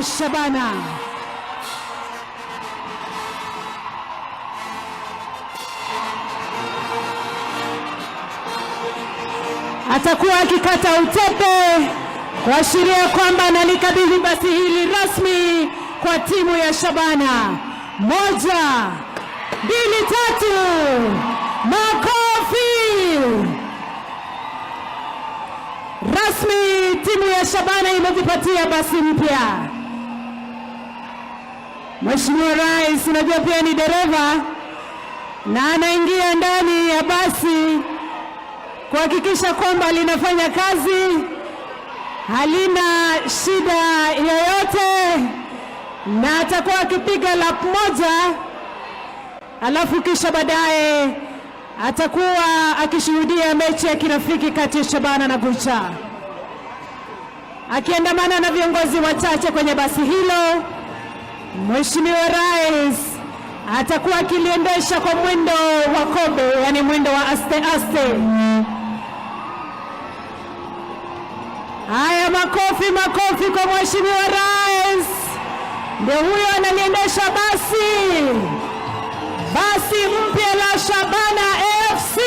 Shabana. Atakuwa akikata utepe kuashiria kwamba analikabidhi basi hili rasmi kwa timu ya Shabana. 1, 2, 3, makofi! Rasmi timu ya Shabana imejipatia basi mpya. Mheshimiwa Rais, unajua pia ni dereva na anaingia ndani ya basi kuhakikisha kwamba linafanya kazi, halina shida yoyote, na atakuwa akipiga lap moja, alafu kisha baadaye atakuwa akishuhudia mechi ya kirafiki kati ya Shabana na Gucha, akiandamana na viongozi wachache kwenye basi hilo. Mheshimiwa Rais atakuwa akiliendesha kwa mwendo wa kobe, yani mwendo wa aste aste. Haya, makofi makofi kwa Mheshimiwa Rais. Ndio huyo analiendesha basi mpya la Shabana FC.